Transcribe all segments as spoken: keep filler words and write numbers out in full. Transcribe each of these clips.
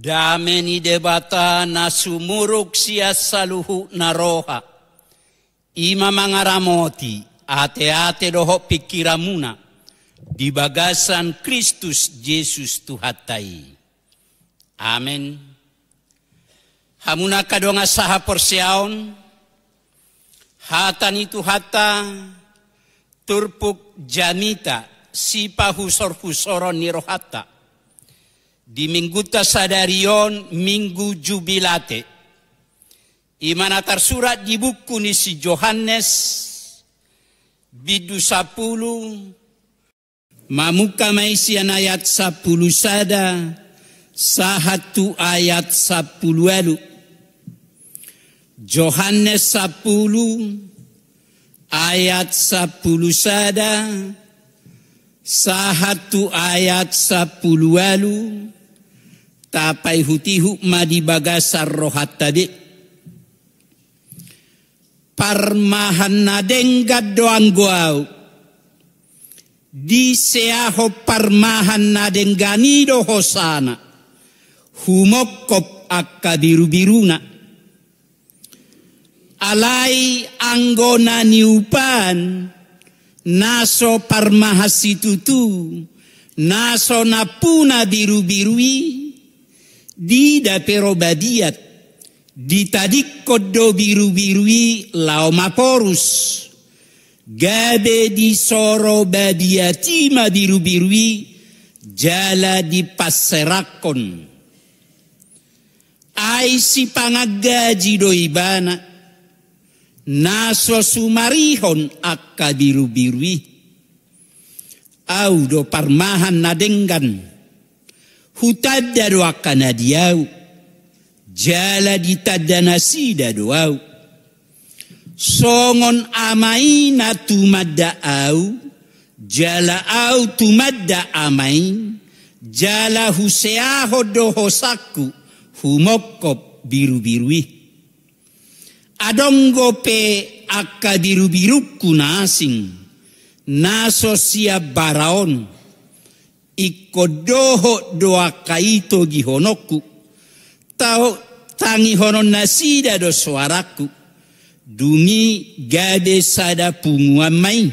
Dame ni Debata na sumurung sian saluhutna roha, i ma mangaramoti ateate dohot pingkiranmuna di bagasan Kristus Jesus Tuhanta i. Amen. Hamuna angka dongan sahaporseaon, hata ni Tuhanta turpuk jamita sipahusorhusoron ni rohanta di Minggunta sadari on, Minggu Jubilate, i ma na tarsurat di buku ni si Johannes, bindu sampulu, mamungka ma i sian ayat sampulu sada sahat tu ayat sampulu ualu. Johannes sampulu, ayat sampulu sada sahat tu ayat sampulu ualu. Tapaihutihut ma di bagasan rohanta be. Parmahan na denggan do anggo ahu, diseahon parmahan na denggan i do hosana, humongkop angka birubiruna. Alai anggo na niupaan, na so parmahan situtu, na so nampuna birubiru i, diida pe ro badiat, ditadingkon do birubiru i laho maporus. Gabe disoro badiat i ma birubiru i, jala dipanserakkon. Ai sipangan gaji do ibana, na so sumarihon angka birubiru i. Ahu do parmahan na denggan. Hutanda do angka na di ahu, jala ditanda nasida do ahu. Songon Ama i na tumanda ahu, jala ahu tumanda Ama i, jala huseahon do hosangku, humongkop birubiru i. Adong dope angka birubirungku na asing, na so sian bara on, ingkon dohot do angka i togihononku. Tao, tangihonon nasida do soarangku. Dung i gabe sada punguan ma i,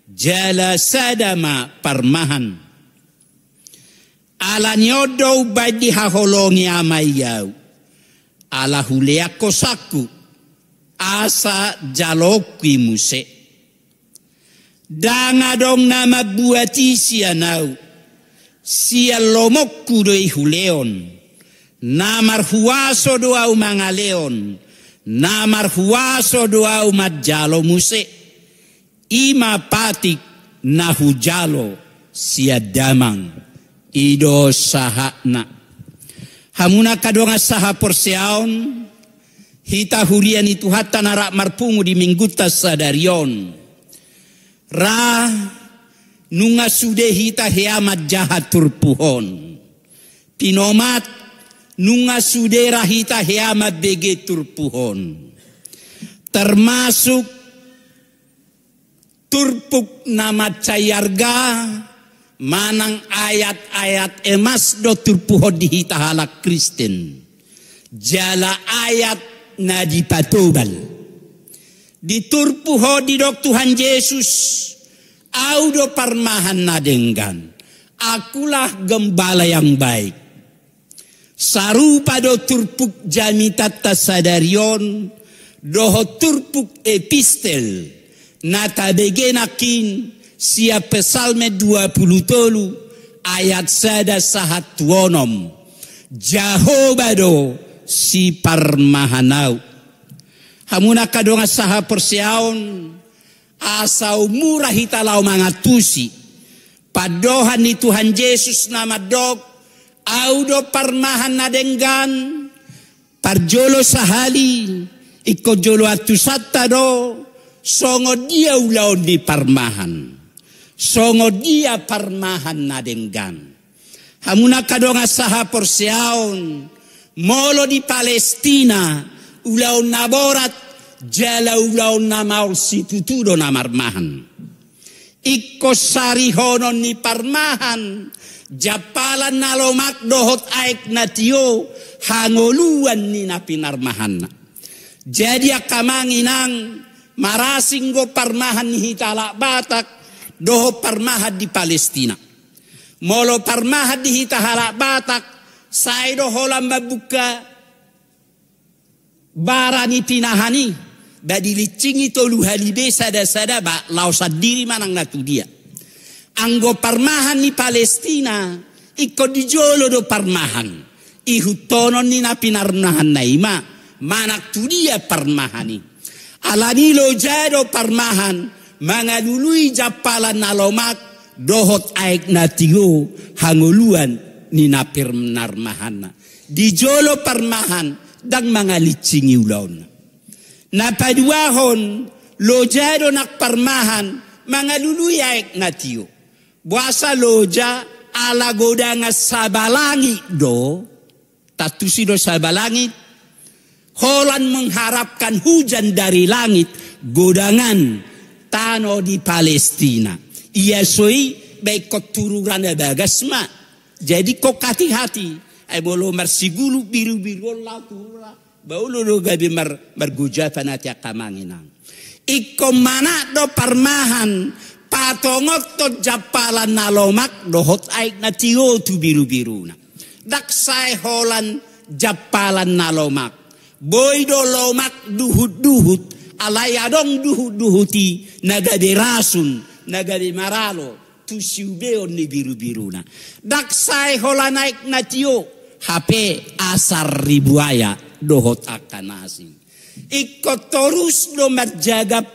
jala sada ma parmahan. Ala ni on do umbaen dihaholongi Ama i ahu, ala hulean hosangku, asa jaloonku i muse. Ndang adong na mambuat i sian ahu, sian lomoku do i huleon. Na marhuaso do ahu mangalehon, na marhuaso do ahu manjalo muse. I ma patik na hujalo sian Damang. I do sahatna. Hamuna angka dongan sahaporseaon, hita huria ni Tuhanta na rap marpungu di Minggunta sadari on. Ra, nunga sude hita hea manjaha turpuk on. Pinomat, nunga sude ra hita hea mambege turpuk on. Termasuk turpuk na mansai arga, manang ayat-ayat emas do turpuk on di hita halak Kristen. Jala ayat na dipatobal. Di turpuk on didok Tuhan Jesus, Ahu do parmahan na denggan. Akulah gembala yang baik. Sarupa do turpuk jamitanta sadari on, dohot turpuk epistel, na tabege nangkin sian Psalmen dua pulu tolu ayat sada sahat tu onom. Jahowa do siparmahan ahu. Hamuna angka dongan sahaporseaon, asa umura hita laho mangantusi pandohan ni Tuhan Jesus na mandok, Ahu do parmahan na denggan. Parjolo sahali, ingkon jolo antusanta do, songon dia ulaon ni parmahan, songon dia parmahan na denggan. Hamuna angka dongan sahaporseaon, molo di Palestina, ulaon na borat, jala ulaon na maol situtu do na marmahan. Ingkon sarihonon ni parmahan, Jampalan na lomak dohot aek na tio, hangoluan ni na pinarmahanna. Jadi angka amang inang, marasing do parmahan ni hita halak Batak dohot parmahan di Palestina. Molo parmahan di hita halak Batak, sai do holan mambuka bara ni pinahan i, ba dilincingi tolu hali be sada-sada, ba laho sandiri manang na tu dia. Anggo parmahan ni Palestina, ingkon di jolo do parmahan. Ihuthonon ni na pinarmahanna i ma, manang tu dia parmahan i. Alani loja do parmahan mangalului jampalan na lomak dohot aek na tio, hangoluan ni na pinarmahanna. Di jolo parmahan, ndang mangalincingi ulaonna. Na paduahon, loja do nang parmahan mangalului aek na tio. Boasa loja? Ala godangan saba langit do. Tantu si do saba langit. Holan mengharapkan hujan dari langit, godangan tano di Palestina. Ia so i, ba ingkon turura na bagas ma. Jadi ingkon hati-hati. Ai molo marsigulu biru-biru on laho turura, ba olo do gabe mar-, margojapan ate angka amang inang. Ingkon manat do parmahan patongothon jampalan na lomak dohot aek na tio tu biru-biruna. Ndang sai holan jampalan na lomak. Boi do lomak duhut-duhut, alai adong duhut-duhut i na gabe rasun, na gabe maralo tu siubeon ni biru-biruna. Ndang sai holan aek na tio, hape asar ni buaya dohot angka na asing. Ingkon torus do marjaga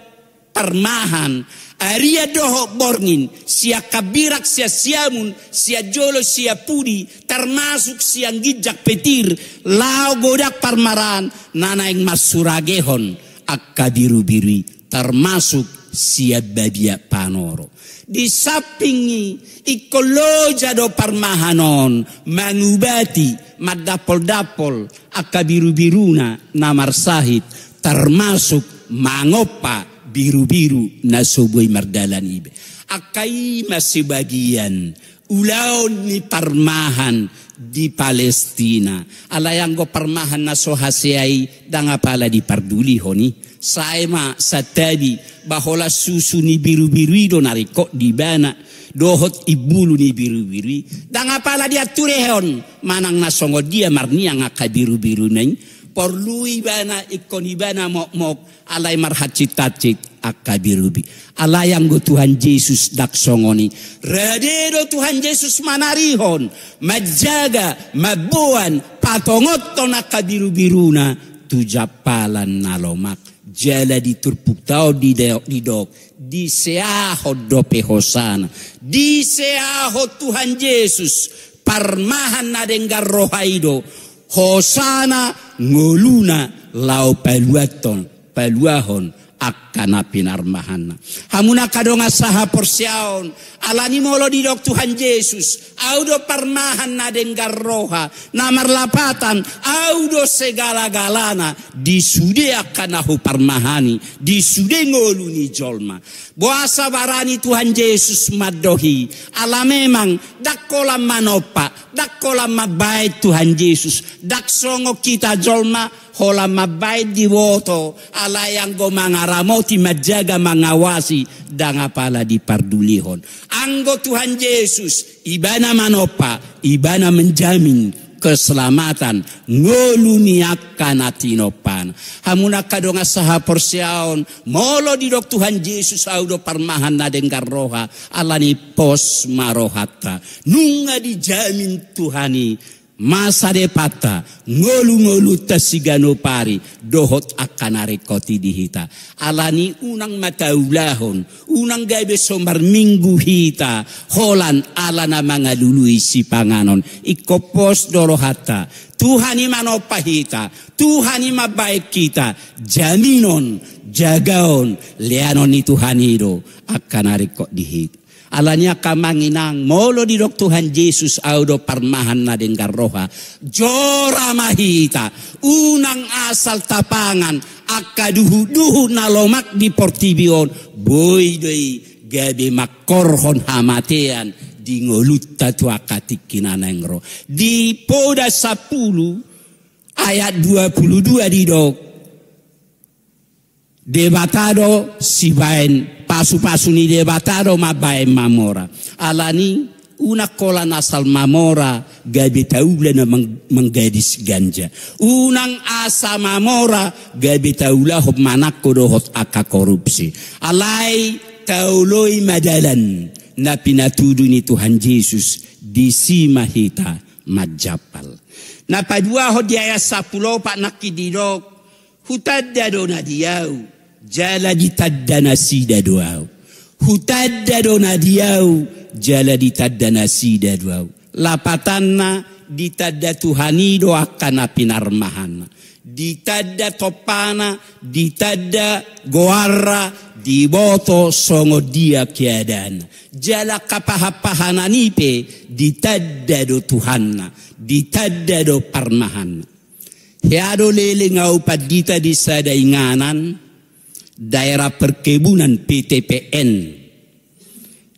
parmahan, arian dohot borngin, sian hambirang, sian siamun, sian jolo, sian pudi, termasuk sian ginjang petir, laho godang parmahan na naeng mansuragehon angka biru-biru i, termasuk sian babiat panoro. Di samping i, ingkon loja do parmahan on mangubati, mandampol-dampol angka biru-biruna na marsahit, termasuk mangompa biru-biru na so boi mardalan i be. Angka i ma sebagian ulaon ni parmahan di Palestina. Alai anggo parmahan na so hasea i, ndang apala dipardulihon i. Sai ma santabi, ba holan susu ni biru-biru i do na ringkot di ibana, dohot imbulu ni biru-biru i. Ndang apala dianturehon, manang na songon dia marniang angka biru-biruna i. Porlu ibana, ingkon ibana mokmok, alai marhansit-hansit angka biru-biru. Alai anggo Tuhan Jesus ndang songon i. Rade do Tuhan Jesus manarihon, manjaga, mamboan, patongothon angka biru-biruna tu jampalan na lomak. Jala di turpukta on didok, didok, diseahon dope hosana. Diseahon Tuhan Jesus, parmahan na denggan roha i do. Hosana ngoluna laho paluathon, paluahon angka na pinarmahanna. Hamu angka dongan sahaporseaon, alani molo didok Tuhan Jesus, Au do parmahan na denggan roha, na marlapatan, Au do segala-galana, di sude angka na huparmahani, di sude ngolu ni jolma. Boasa barani Tuhan Jesus mandok i? Ala memang ndang holan manompa, ndang holan mambaen Tuhan Jesus, ndang songon hita jolma holan mambaen, diboto, alai anggo mangaramoti, manjaga, mangawasi, ndang apala dipardulihon. Anggo Tuhan Jesus, Ibana manompa, Ibana menjamin keselamatan ngolu ni angka na tinompana. Hamu angka dongan sahaporseaon, molo didok Tuhan Jesus Au do parmahan na denggan roha, alani pos ma rohanta. Nunga dijamin Tuhan i masa depanta, ngolu-ngolunta siganup ari, dohot angka na ringkot i di hita. Alani unang ma taulahon, unang gabe so marminggu hita holan ala na mangalului sipanganon. Ingkon pos do rohanta, Tuhan i manompa hita, Tuhan i mambaen hita, jaminon, jagaon, leanon ni Tuhan i do angka na ringkot di hita. Alani angka amang inang, molo didok Tuhan Jesus Au do parmahan na denggan roha, jora ma hita, unang asal tapangan angka duhut-duhut na lomak di portibi on, boi do i gabe mangkorhon hamatean di ngolunta tu angka tingki na naeng ro. Di Poda sampulu ayat dua pulu dua didok, Debata do sibaen, pasupasu ni Debata do mambaen mamora. Alani unang holan asal mamora gabe taula na mang-, manggadis ganja. Unang asa mamora gabe taulahon manangko dohot angka korupsi. Alai taoloi ma dalan na pinatudu ni Tuhan Jesus, disi ma hita manjampal. Na paduahon di ayat sampulu opat nangkin didok, hutanda do na di ahu, jala ditanda nasida do ahu. Hutanda do na di ahu, jala ditanda nasida do ahu. Lapatanna, ditanda Tuhan i do angka na pinarmahanna. Ditanda tompana, ditanda goarna, diboto songon dia keadaanna. Jala angka pahanpahanan i pe ditanda do Tuhanna, ditanda do parmahanna. Hea do leleng ahu pandita di sada inganan, daerah perkebunan P T P N.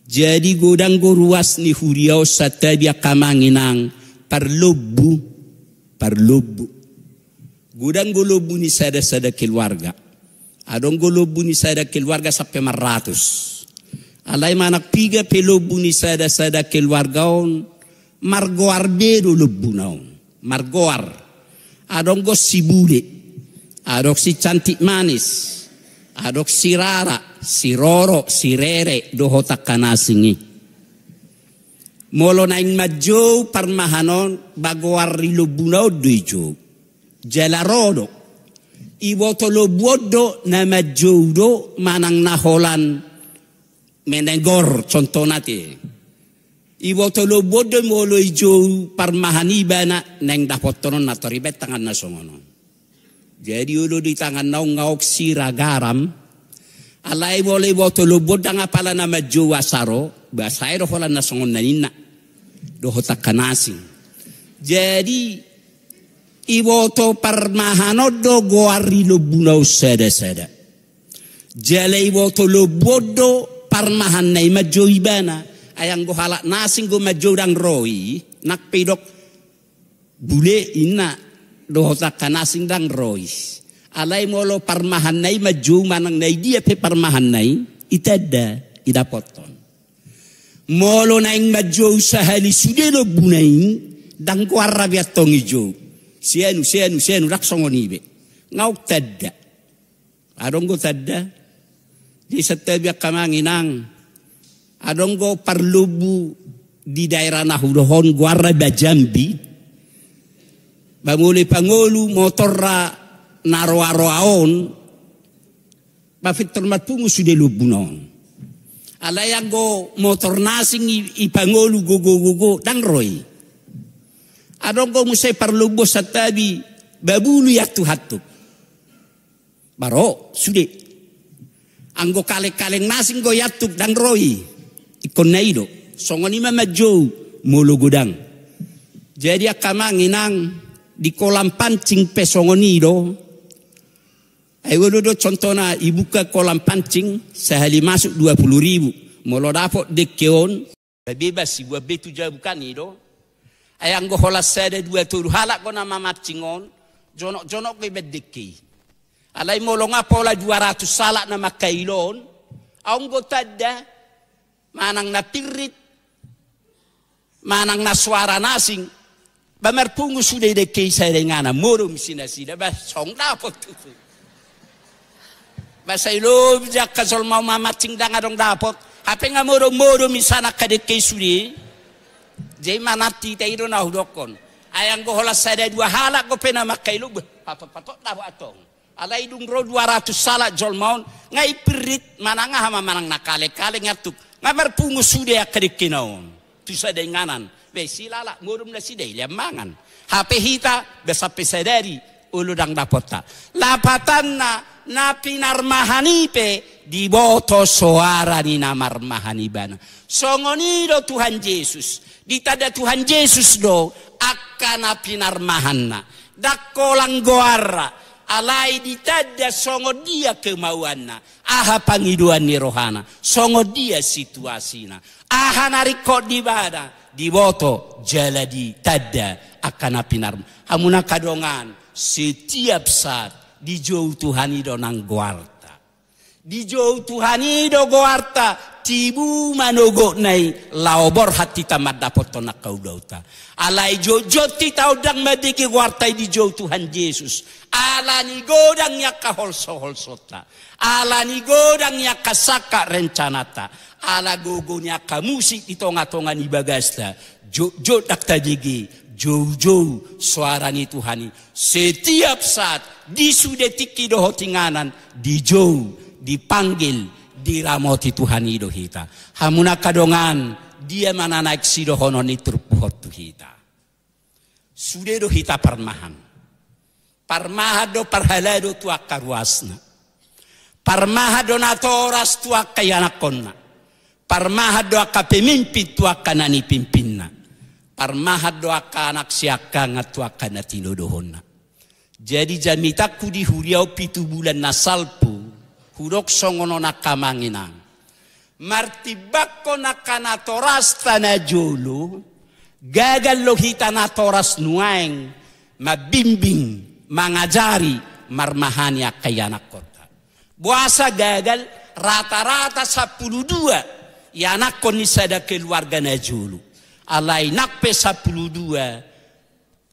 Jadi godang do ruas ni huria on santabi angka amang inang, parlombu, parlombu. Godang do lombu ni sada-sada keluarga. Adong do lombu ni sada keluarga sampe marratus. Alai manang piga pe lombu ni sada-sada keluarga on, margoar be do lombuna on. Margoar. Adong do si Bule, adong si Cantik Manis, adong si Rara, si Roro, si Rere, dohot angka na asing i. Molo naeng manjou parmahan on, ba goar ni lombuna on do ijou. Jala ro do. Iboto lombu on do na manjou do manang na holan menegor, contohna te. Iboto lombu on do molo ijou parmahan i ibana, naeng dapothon on na tor ibaen tangan na songon on. Jadi olo di tanganna on nga oksi ra garam. Alai molo iboto lombu on ndang apala na manjou asa ro, ba sae do holan na songon na ninna. Dohot angka na asing. Jadi iboto parmahan on do goar ni lombuna on sada-sada. Jala iboto lombu on do parmahanna i manjou ibana. Ai anggo halak na asing do manjou ndang ro i, nang pe idok Bule inna, dohot angka na asing ndang ro i. Alai molo parmahanna i manjou manang na idia pe parmahanna i, itanda, idapothon. Molo naeng manjou sahali sude lombuna i, ndang goarna be antong ijou. Si anu, si anu, si anu, ndang songon i be. Nga on tanda. Adong do tanda. Di santabi angka amang inang. Adong do parlombu di daerah na hudohon goarna ba Jambi. Ba molo ipangolu motorna na roa-roa on, ba pintor marpungu sude lombuna on. Alai anggo motor na asing i, ipangolu gogo-gogo, ndang ro i. Adong do muse parlombu on santabi, ba bulu iantuk-antuk. Ba ro sude. Anggo kaleng-kaleng na asing do iantuk ndang ro i. Ingkon na i do. Songon i ma manjou molo godang. Jadi angka amang inang, di kolam pancing pe songon i do. Ai olo do contohna, ibuka kolam pancing, sahali masuk dua puluh ribu. Molo dapot dengke on, bebas, ibuat be tu jabu kan i do. Ai anggo holan sada dua tolu halak do na mamancing on, jonok-jonok do ibaen dengke i. Alai molo nga pola dua ratus halak na mangkailo on, adong do tanda, manang na pirrit, manang na suara na asing, ba marpungu sude dengke i sada inganan, modom si nasida, ba songon dapot tutu. Ba sai lobi angka jolma on mamancing ndang adong dapot. Hape nga modom-modom i sana angka dengke i sude. Jadi manat hita i do na hudokkon. Ai anggo holan sada dua halak do pe na mangkailo, bah, patot-patot dapot antong. Alai dung ro dua ratus halak jolma on, nga i pirrit, manang aha ma, manang na kaleng-kaleng iantuk. Nga marpungu sude angka dengkena on. Tu sada inganan, be silala, modom nasida i lean mangan. Hape hita, be sampe sadari, olo ndang dapotta. Lapatanna, na pinarmahan i pe, diboto soara ni na marmahan ibana. Songon i do Tuhan Jesus. Ditanda Tuhan Jesus do, angka na pinarmahanna. Ndang holan goarna. Alai ditanda songon dia kemauanna, aha pangidoan ni rohana, songon dia situasina, aha na ringkot di ibana, diboto jala ditanda angka na pinarma. Hamu angka dongan, setiap saat dijou Tuhan i do nang goarta. Dijou Tuhan i do goarta, tibu manogotna i, laho borhat hita mandapothon angka ulaonta. Alai jotjot hita on ndang mambege goarta i dijou Tuhan Jesus. Ala ni godang ni angka holsoholsonta. Ala ni godang ni angka sangkap rencananta. Ala gogo ni angka musik di tongatonga ni bagasta. Jotjot ndang tabege, joujou soara ni Tuhan i. Setiap saat, di sude tingki dohot inganan, dijou, dipanggil, diramoti Tuhan i do hita. Hamu angka dongan, dia ma na naeng sidohonon ni turpuk on tu hita. Sude do hita parmahan. Parmahan do parhalado tu angka ruasna. Parmahan do natoras tu angka ianakhonna. Parmahan do angka pemimpin tu angka na nipimpinna. Parmahan do angka anak siangkangan tu angka na tinodohonna. Jadi jamitangku di huria on pitu bulan na salpu, hudok songon on angka amang inang. Martimbangkon angka natorasta na jolo, gagal do hita natoras nuaeng, mambimbing, mangajari, marmahani angka ianakhonta. Boasa gagal, rata-rata sampulu dua ianakhon ni sada keluarga na jolo. Alai nang pe sampulu dua,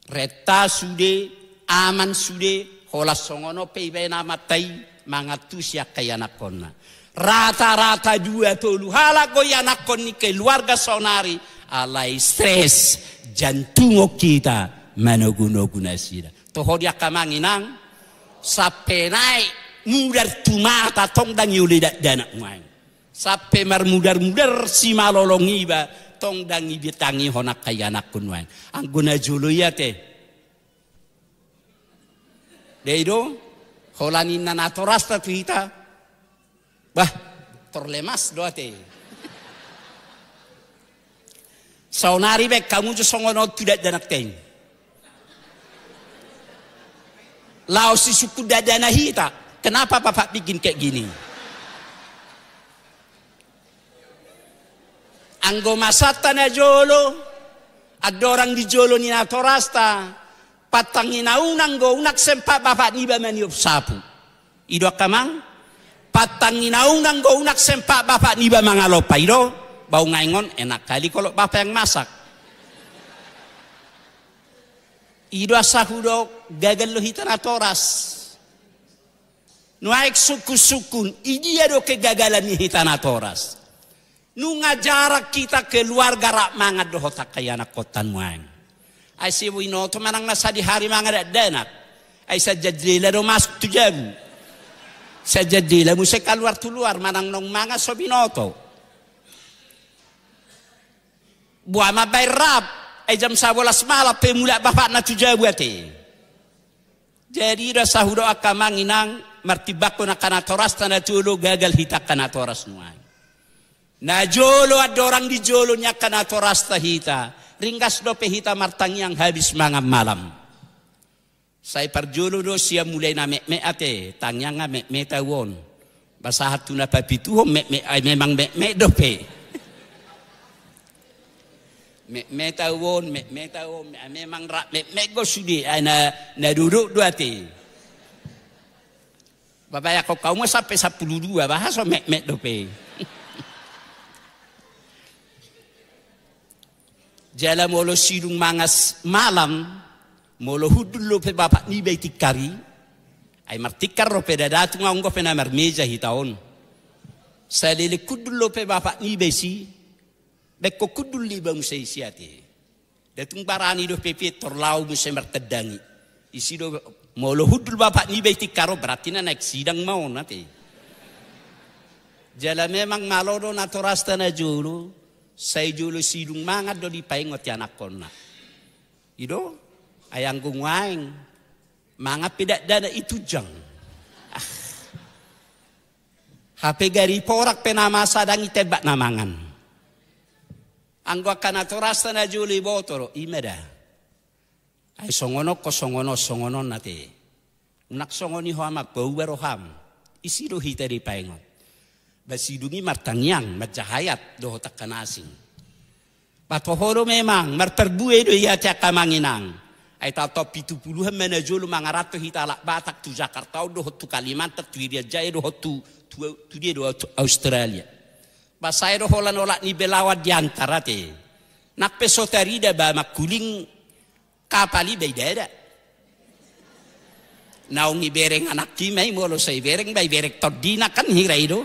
renta sude, aman sude, holan songon on pe ibaen amanta i mangantusi angka ianakhonna. Rata-rata dua tolu halak do ianakhon ni keluarga saonari, alai stres, jantungon hita manogunogu nasida. Toho di angka amang inang, sampe naek mudar tu mata tong ndang ioloi dakdanak nuaeng. Sampe marmudarmudar simalolong iba, tong ndang ibetangihon angka ianakhon nuaeng. Anggo na jolo i ate. Dei do, holan ninna natorasta tu hita. Bah, tor lemas do ate. Saonari baen hamu jo songon on tu dakdanakta i. Laos sisungkun dakdanak hita. Kenapa Bapak bikin kayak gini? Anggo masanta na jolo, andorang di jolo ni natorasta, pantang hinauna anggo unang sempat bapak niba maniop sapu. I do angka amang, pantang hinauna anggo unang sempat bapak niba mangalompa, i do, bah nuaeng on enak kali kalau bapak yang masak. I do asa hudok gagal do hita natoras. Nuaeng sungkunsungkun, i dia do kegagalan ni hita natoras. Nunga jarang hita keluarga rap mangan dohot angka ianakhonta nuaeng. Ai so binoto manang na sadihari mangan dakdanak. Ai sian jandela do masuk tu jabu. Sian jandela muse kaluar tu luar manang naung mangan so binoto. Boha mambaen rap, ai jam sabolas malam pe mulak bapakna tu jabu ate. Jadi i do asa hudok angka amang inang, martimbangkon angka natorasta na jolo, gagal hita angka natoras nuaeng. Na jolo andorang di jolo ni angka natorasta hita, ringgas dope hita martangiang habis mangan malam. Sai parjolo do sian mulai na metmet ate, tangiang nga metmet au on. Bah sahat tu na papituhon metmet, ai memang metmet dope. Metmet au on, metmet au on, ai memang rap metmet do sude, ai na, na dodok do ate. Bah baen hamu ma sampe sampulu dua, bah so metmet dope. Jala molo sidung mangan malam, molo hundul dope bapak niba i tingkar i, ai martingkar dope, ndada tung adong dope na marmeja hita on. Saleleng hundul dope bapak niba i si, baen hamu hundul niba muse i si ate. Ndada tung barani dope pe tor laho muse martandang i. I si do, molo hundul bapak niba i tingkar on, berarti na naeng sidang ma on ate. Jala memang malo do natorasta na jolo, sai jolo sidung mangan do dipaingot ianakhonna. I do, ai anggo nuaeng, mangan pe dakdanak i tunjang. Ah. Hape gari porang pe na masa ndang i tembak na mangan. Anggo angka natorasta na jolo iboto do, i ma da. Ai songon on, ho songon on, songon on ate. Unang songon i ho amang, pauba roham. Isi do hita dipaingot. Ba sidung i martangiang, manjahayat dohot angka na asing. Ba toho do memang, marparbue do i ate angka amang inang. Ai taon pitu puluhan ma na jolo mangaranto hita halak Batak tu Jakarta on dohot tu Kalimantan, tu Irian Jaya dohot tu, tu, tu dia do, tu Australia. Ba sae do holan olat ni belawan di antara te. Nang pe so tarida ba mangkuling kapal i ba idada. Naung ibereng anak i ma i, molo so ibereng ba ibereng tondina kan hira i do.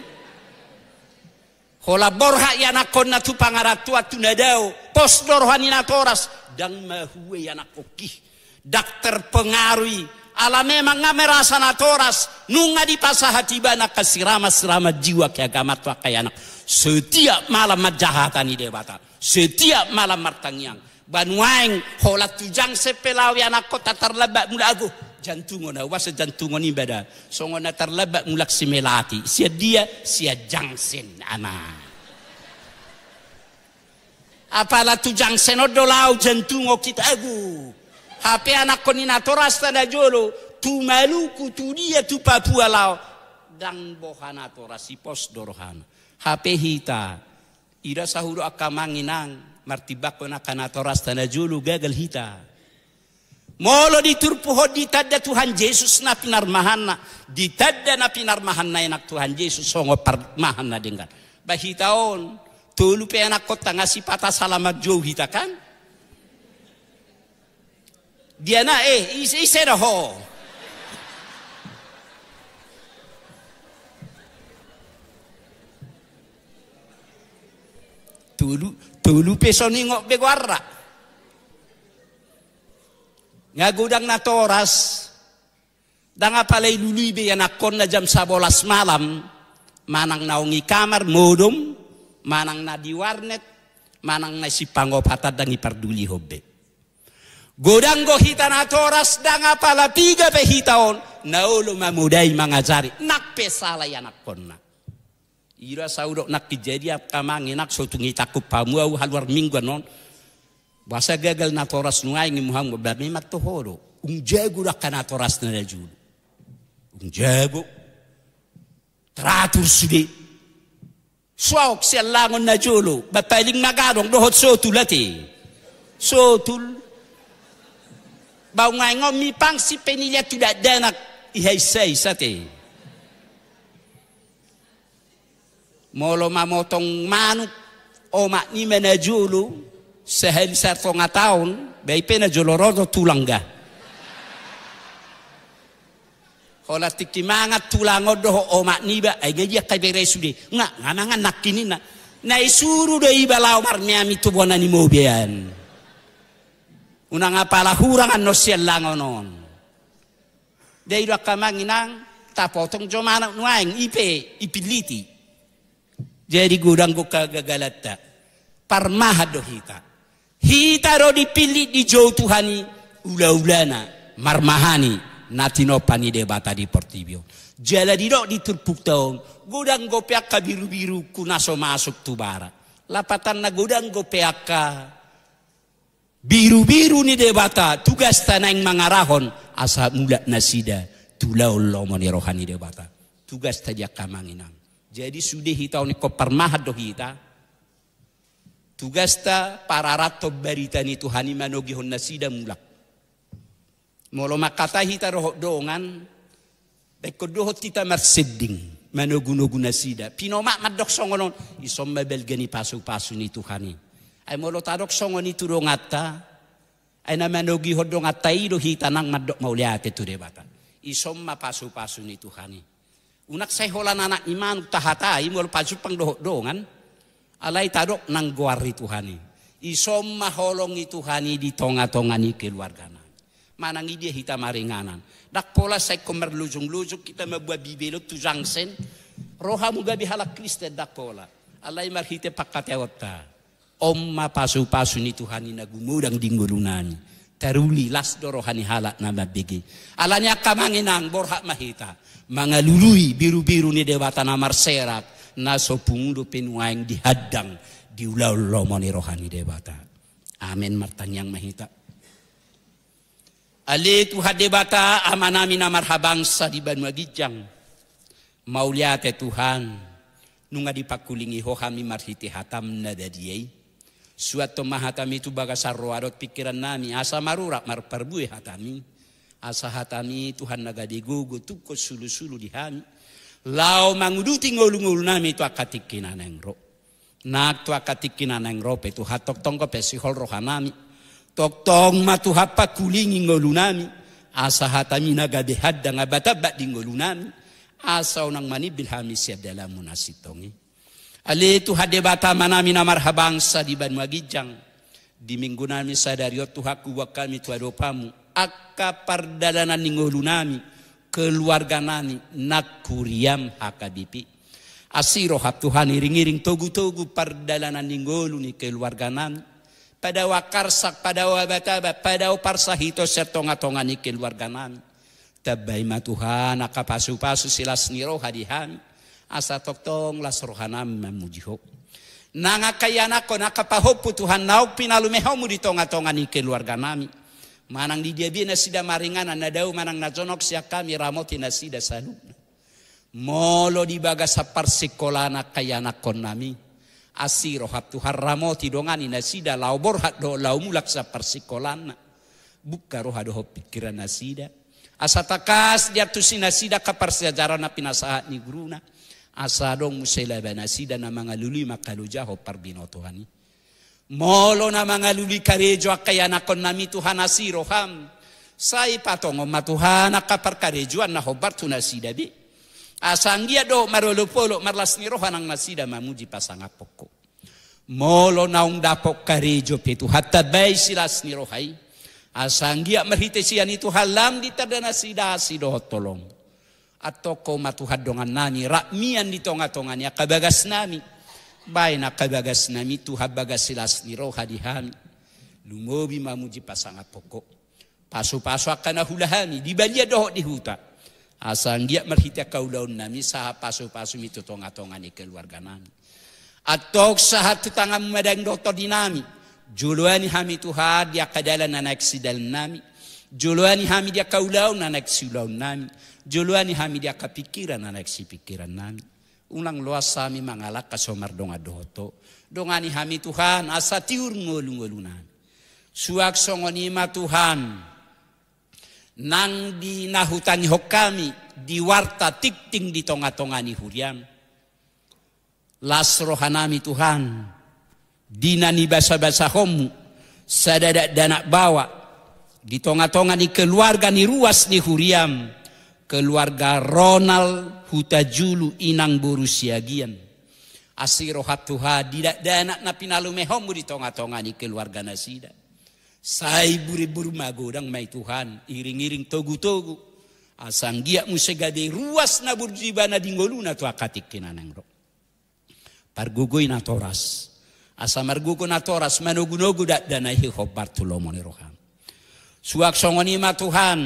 Holan borhat ianakkonna tu pangarantoan tu na dao, pos do roha ni natoras, ndang mahua ianakkon i. Ndang terpengaruh i, ala memang nga merasa natoras, nunga dipasahat ibana angka siraman-siraman jiwa keagamaan tu angka ianak. Setiap malam manjahata ni Debata, setiap malam martangiang. Ba nuaeng holan tu jangsen pe laho ianakkon, tarlambat mulak, ago, jantungon, au ba sian jantungon i ba da. Songon na tarlambat mulak si Melati. Sian dia? Sian jangsen, ama. Apala tu jangsen on do laho jantungon hita, ago. Hape anakkon ni natorasta na jolo, tu Maluku, tu dia, tu Papua laho. Ndang boha natoras i, pos do rohana. Hape hita, ira sahudok angka amang inang, martimbangkon angka natorasta na jolo gagal hita. Molo di turpuk on ditanda Tuhan Jesus na pinarmahanna, ditanda na pinarmahanna anak Tuhan Jesus songon parmahan na denggan. Ba hita on, tolu pe anakkonta nga sipata salaman jou hita kan? Dia na, eh, ise, ise do ho? Tolu, tolu pe so ningot be goarna. Nga godang natoras, ndang apala ilului be ianakkonna jam sabolas malam, manang naung i kamar modom, manang na di warnet, manang na i simpang opat an, ndang ipardulihon be. Godang do hita natoras, ndang apala piga pe hita on, na olo mamodai mangajari, nang pe sala ianakkonna. Ira sahudok nangkin, jadi angka amang inang, so tung itangkup hamu au haluar minggu annon. Boasa gagal natoras nuaeng i, muham ba memang toho do. Ung jago do angka natorasta na jolo. Ung jago. Teratur sude. Suaok siallangon na jolo, ba paling magadong dohot sotul ate. Sotul. Ba nuaeng on mipang si penilian tu dakdanak, ihaisais ate. Molo mamotong manuk, omak niba na jolo, sahali satonga taon, ba i pe na jolo ro do tulang ga. Holan tingki mangan tulang on dohot omak niba, ai nga dia angka bere sude. Nga, nga mangan nangkin ninna. Na isuru do iba laho marmeami tu bona ni mobian. Unang apala hurang annon siallangon on. Dia i do angka amang inang, tapotong jo manuk nuaeng, i pe ipilliti. Jadi godang do kagagalanta. Parmahan do hita. Hita do dipillit dijou Tuhan i, ulaulana marmahani na tinompa ni Debata di portibi on. Jala didok di turpukta on, godang do pe angka birubirungku na so masuk tu bara. Lapatanna, godang do pe angka birubiru ni Debata, tugasta naeng mangarahon asa mulak nasida tu ulaon lomo ni roha ni Debata. Tugasta di angka amang inang. Jadi sude hita on ingkon parmahan do hita. Tugasta pararathon barita ni Tuhan i manogihon nasida mulak. Molo mangkatai hita dohot dongan, ba ingkon dohot hita marsending, manogunogu nasida. Pinomat mandok songon on, ison ma balga ni pasupasu ni Tuhan i. Ai molo tadok songon i tu donganta, ai na manogihon donganta i do hita nang mandok mauliate tu Debata. Ison ma pasupasu ni Tuhan i. Unang sai holan anak ni manuk tahatai molo pajumpang dohot dongan. Alai tadok nang goar ni Tuhan i. Ison ma holong ni Tuhan i di tongatonga ni keluargana. Manang i dia hita maringanan. Ndang pola sai ingkon marlojunglojung hita mamboan Bibel on tu jangsen. Ro hamu gabe halak Kristen, ndang pola. Alai marhite pangkataionta. On ma pasupasu ni Tuhan i na gumodang di ngolunami. Taruli las do roha ni halak na mambege. Alani i angka amang inang, borhat ma hita mangalului birubiru ni Debata na marserak, na so pungu dope nuaeng di handang di ulaon lomo ni roha ni Debata. Amen. Martangiang ma hita. Ale Tuhan Debata, Amanami na marhabangsa di banua ginjang. Mauliate Tuhan, nunga dipangkulingi Ho hami marhite hataM na badia i. Suanhon ma hataMi tu bagasan roha dohot pingkirannami, asa marurat marparbue hataMi. Asa hataMi Tuhan na gabe gogo tungkot sulusulu di hami, laho manguduti ngolungolunami tu angka tingki na naeng ro. Nang tu angka tingki na naeng ro pe Tuhan, tongtong dope sihol rohanami. Tongtong ma Tuhan pangkulingi ngolunami, asa hataMi na gabe handang ambatamba di ngolunami, asa unang manimbil hami sian dalanMu na sintong i. Ale Tuhan Debata, Amanami na marhabangsa di banua ginjang, di minggunami sadari on Tuhan, huboan hami tu adopanMu angka pardalanan ni ngolunami, keluarganami, nang huriaM H K B P. Asi rohaM Tuhan, iringiring togutogu pardalanan ni ngolu ni keluarganami. Padao angka arsak, padao abataba, padao parsahiton sian tongatonga ni keluarganami. Tambai ma Tuhan angka pasupasu silas ni roha di hami, asa tongtong las rohanami mamuji Ho. Nang angka ianakhon, angka pahompu Tuhan, naung pinalumehonMu di tongatonga ni keluarganami, manang di dia be nasida maringanan, na dao manang na jonok sian hami, ramoti nasida saluhutna. Molo di bagasan parsingkolaan angka ianakhonnami, asi rohaM Tuhan, ramoti, dongani nasida laho borhat dohot laho mulak sian parsinkolaanna. Bungka roha dohot pingkiran nasida, asa tangkas diantusi nasida angka parsiajaran na pinasahat ni guruna, asa adong muse laba nasida na mangalului mangkalojahon parbinotoan i. Molo na mangalului karejo angka ianakhonnami Tuhan, asi rohaM, sai patongon ma Tuhan angka parkarejoan na hombar tu nasida be, asa anggiat dohot marolopolop marlas ni roha nang nasida mamuji pasangaphon Ho. Molo naung dapot karejo pe Tuhan, tambai silas ni roha i, asa anggiat marhite sian i Tuhan lam ditanda nasida asi dohot holong. Antong Ho ma Tuhan dongannami, rap mian di tongatonga ni angka bagasnami. Baen angka bagasnami Tuhan bagas silas ni roha di hami, lumobi mamuji pasangaphon Ho. Pasupasu angka na huula hami di balian dohot di huta, asa anggiat marhite angka ulaonnami sahat pasupasuMi tu tongatonga ni keluarganami. Antong sahat tu tanganMu ma daging dohot tondinami. Joloani hami Tuhan di angka dalan na naeng sidalannami. Joloani hami di angka ulaon na naeng siulaonnami. Joloani hami di angka pingkiran na naeng sipingkirannami. Unang loas hami mangalangka so mardongan dohot Ho. Dongani hami Tuhan asa tiur ngolungolunami. Suang songon i ma Tuhan, nang di na hutangihon hami di warta tingting di tongatonga ni huriaM, las rohanami Tuhan, di na nibasabasahonMu sada dakdanak baoa di tongatonga ni keluarga ni ruas ni huriaM, keluarga Ronald Hutajulu, inang boru Siagian. Asi rohaM Tuhan, di dakdanak na pinalumehonMu di tongatonga ni keluarga nasida, sai buribur magodang ma i Tuhan, iringiring togutogu, asa anggiat muse gabe ruas na burju ibana di ngoluna tu angka tingki na naeng ro. Pargogoi natoras, asa margogo natoras manogunogu dakdanak i hombar tu lomo ni rohaM. Suang songon i ma Tuhan,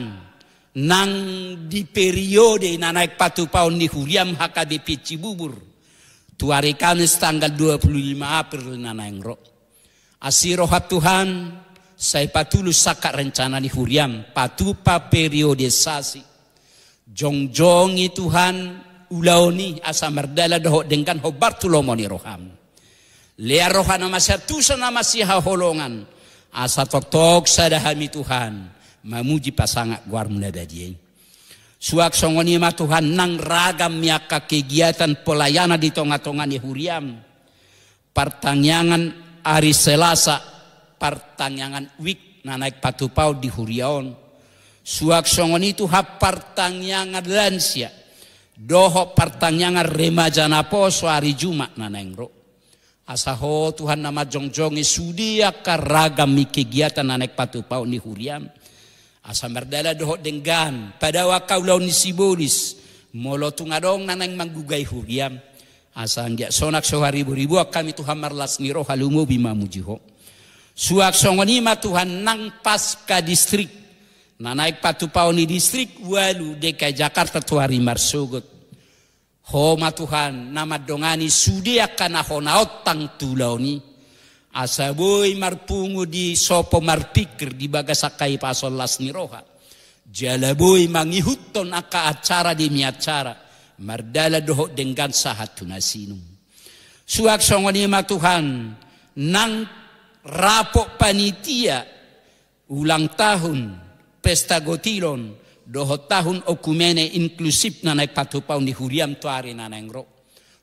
nang di periode na naeng patupaon ni huriaM H K B P Cibubur, tu ari Kamis tanggal dua puluh lima April na naeng ro. Asi rohaM Tuhan, sai patulus angka rencana ni huriaM, patupa periodisasi. Jongjongi Tuhan ulaon i asa mardalan dohot denggan hombar tu lomo ni rohaM. Lean roha na masiantusan, na masihaholongan, asa tongtong sada hami Tuhan mamuji pasangap goarMu na badia i. Suang songon i ma Tuhan, nang ragam ni angka kegiatan pelayanan di tongatonga ni huriaM. Partangiangan ari Selasa, partangiangan wijk na naeng patupaon di huria on. Suang songon i Tuhan, partangiangan lansia dohot partangiangan remaja naposo ari Jumat na naeng ro. Asa Ho Tuhan na manjongjongi sude angka ragam ni kegiatan na naeng patupaon ni huriaM. Asa mardalan dohot denggan, padao angka ulaon ni sibolis, molo tung adong na naeng manggugai huriaM. Asa anggiat sonang so hariboriboan hami Tuhan marlas ni roha, lumobi mamuji Ho. Suang songon i ma Tuhan, nang Paska distrik na naeng patupaon ni distrik ualu D K I Jakarta tu ari marsogot. Ho ma Tuhan na mandongani sude angka na hona ontang tu ulaon i. Asa boi marpungu di sopo marpingkir di bagas angka hipason las ni roha. Jala boi mangihuthon angka acara demi acara, mardalan dohot denggan sahat tu na sinum. Suang songon i ma Tuhan, nang rapot panitia ulang tahun pesta gotilon dohot tahun okumene inklusif na naeng patupaon di huriam tu ari na naeng ro.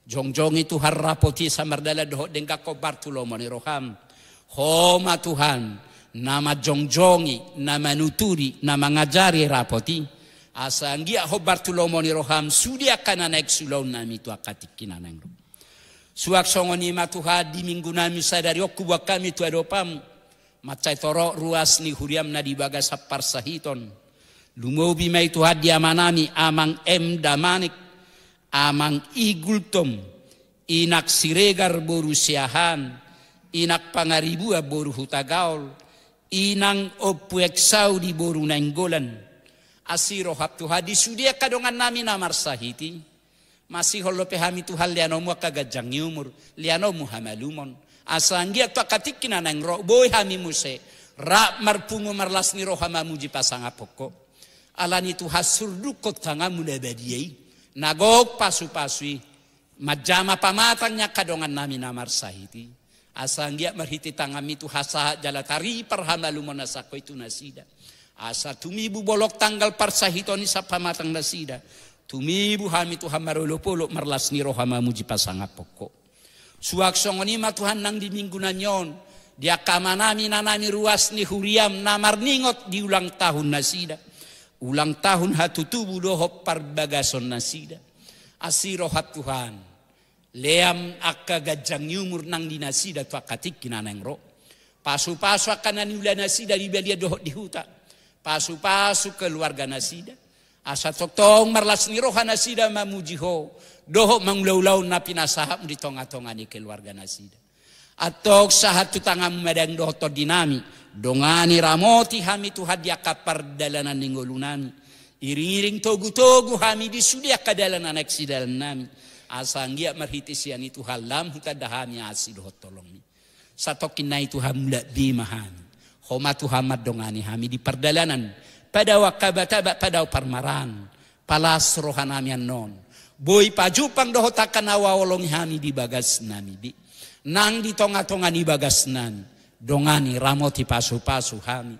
Jongjongi Tuhan rapot i asa mardalan dohot denggan hombar tu lomo ni roham. Ho ma Tuhan, na manjongjongi, na manuturi, na mangajari rapot i. Asa anggiat hombar tu lomo ni roham sude angka na naeng sulaonnami tu angka tingki na naeng ro. Suang songon i ma Tuhan, di minggunami sadari on huboan hami tu adopanmu. Mansai torop ruas ni huriam na di bagasan parsahiton. Lumobi ma i Tuhan di amanami, Amang M Damanik, Amang I Gultom, Inang Siregar boru Siahaan, Inang Pangaribuan boru Hutagaol, Inang Ompu Eksaudi boru Nainggolan. Asi roham Tuhan di sude angka dongannami na marsahit i. Masihol dope hami Tuhan, leanonmu angka ganjang ni umur, leanonmu hamalumon. Asa anggiat tu angka tingki na naeng ro boi hami muse rap marpungu marlas ni roha mamuji pasangaphon Ho. Alani Tuhan surdukhon tanganmu na badia i, na gok pasupasu i, manjama pamatang ni angka dongannami na marsahit i. Asa anggiat marhite tanganmi Tuhan sahat jala taripar hamalumon na sangkoi tu nasida. Asa tumibu bolon tanggal parsahiton i sian pamatang nasida. Tumibu hami Tuhan marolopolop marlas ni roha mamuji pasangaphon Ho. Suang songon i ma Tuhan nang di minggunami on, di angka amanami inanami ruas ni huriam na marningot di ulang tahun nasida. Ulang tahun hatutubu dohot parbagason nasida. Asi roham Tuhan. Lean angka ganjang ni umur nang di nasida tu angka tingki na naeng ro. Pasupasu angka na niula nasida di balian dohot di huta. Pasupasu keluarga nasida. Asa tongtong marlas ni roha nasida mamuji Ho dohot mangulaulaon na pinasahatmu di tongatonga ni keluarga nasida. Antong sahat tu tanganmu ma dang dohot tondinami. Dongani, ramoti hami Tuhan di angka pardalanan ni ngolunami. Iringiring togutogu hami di sude angka dalan na naeng sidalannami. Asa anggiat marhite sian i Tuhan lam hutanda hami asi dohot holongmi. Satongkin nai Tuhan, mulak be ma hami. Ho ma Tuhan mandongani hami di pardalanan. Padao angka batabata, padao parmaraan. Palas rohanami annon. Boi pajumpang dohot angka na huhaholongi hami di bagasnami be. Nang di tongatonga ni bagasnami. Dongani, ramoti, pasupasu hami.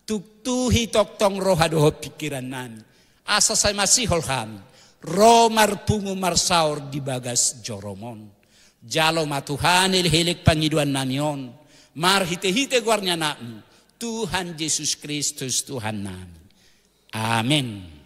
Tuktuhi tongtong roha dohot pingkirannami. Asa sai masihol hami ro marpungu marsaor di bagas jorom on. Jalo ma Tuhan elek-elek pangidoannami on. Marhitehite goar ni Anakmu, Tuhan Jesus Kristus Tuhannami. Amen.